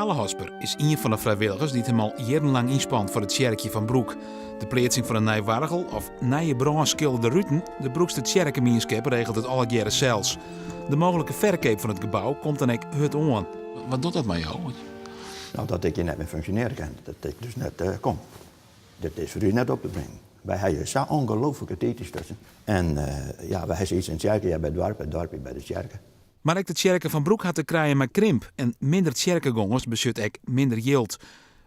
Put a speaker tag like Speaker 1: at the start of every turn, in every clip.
Speaker 1: Jelle Hosper is ien fan de frijwilligers dy't him al jierrenlang ynspant foar it tsjerkje fan Broek. De pleatsing fan in nij oargel of nije brânskilderde ruten, de Broekster tsjerkemienskip regelt it allegearre sels. De mooglike ferkeap fan it gebou komt dan ek hurd oan. Wat docht dat mei jo?
Speaker 2: No, dat ik hjir net mear funksjonearje kin, dat ik dus net eh, kom. Dit is foar ús net op te bringen. Wy ha hjir sa ongelooflike tiid ynstutsen. En eh, ja, wy ha iets in tsjerke hjir by it doarp, it doarp hjir by de tsjerke.
Speaker 1: Mar ek de tsjerke fan Broek hat te krijen mei krimp en minder tsjerkegongers betsjut ek minder jild.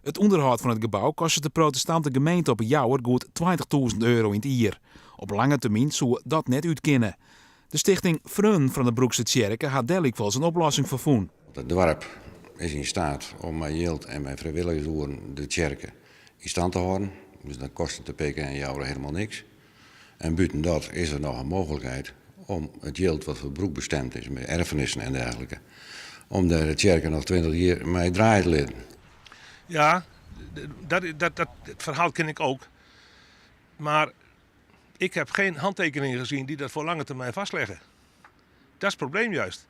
Speaker 1: It ûnderhâld fan it gebou kostet de protestante gemeente op 'e Jouwer goed 20.000 euro yn it jier. Op lange termyn soe dat net útkinne. De stichting Freonen fan de Broekster Tsjerke hat dêr lykwols in oplossing foar fûn.
Speaker 3: It doarp is yn staat om mei jild en mei frijwilligersoeren de tsjerke yn stand te hâlden. Dus dan kostet de PKN Joure helemaal niks. En bûten dat is der noch in mooglikheid om it jild wat foar Broek bestemd is, mei erfenissen en dergelike, om dêr de tsjerke noch 20 jier mei draaie te litten.
Speaker 4: Ja, dat, dat, dat, het verhaal ken ik ook. Maar ik heb geen handtekeningen gezien die dat voor lange termijn vastleggen. Dat is het probleem juist.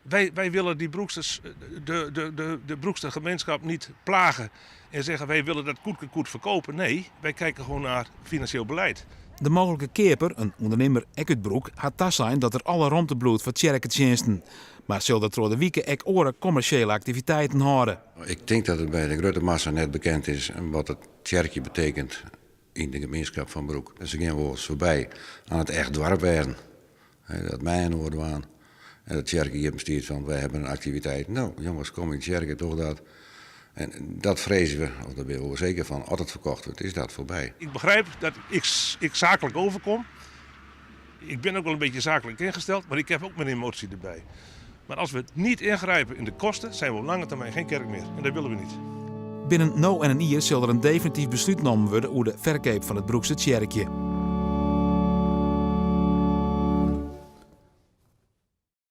Speaker 4: Wij, wij willen die Broeksters, de, de, de, de Broekster gemeenschap niet plagen en zeggen wij willen dat koetkekoet verkopen. Nee, wij kijken gewoon naar financieel beleid.
Speaker 1: De mooglike keaper, in ûndernimmer ek út Broek, hat tasein dat der alle romte bliuwt foar tsjerketsjinsten. Mar sil der troch de wike ek oare kommersjele aktiviteiten hâlde.
Speaker 3: Ik tink dat it by de grutte massa net bekend is wat it tsjerkje betekent yn de gemienskip fan Broek. Se gean wolris foarby oan it echt doarp wêzen. Dat mei-inoar dwaan. En dat tsjerke iepen stiet fan wy hawwe in aktiviteit. No, jonges, kom yn tsjerke, doch dat. En dat freegje we, of dêr binne we wol seker fan, as it ferkocht wurdt, is dat foarby.
Speaker 4: Ik begrijp dat ik, ik zakelijk overkom. Ik ben ook wel een beetje zakelijk ingesteld, maar ik heb ook mijn emotie erbij. Maar als we niet ingrijpen in de kosten, zijn we op lange termijn geen kerk meer. En dat willen we niet.
Speaker 1: Binnen no en in jier sil der in definityf beslút nommen wurde oer de ferkeap fan it Broekster tsjerkje.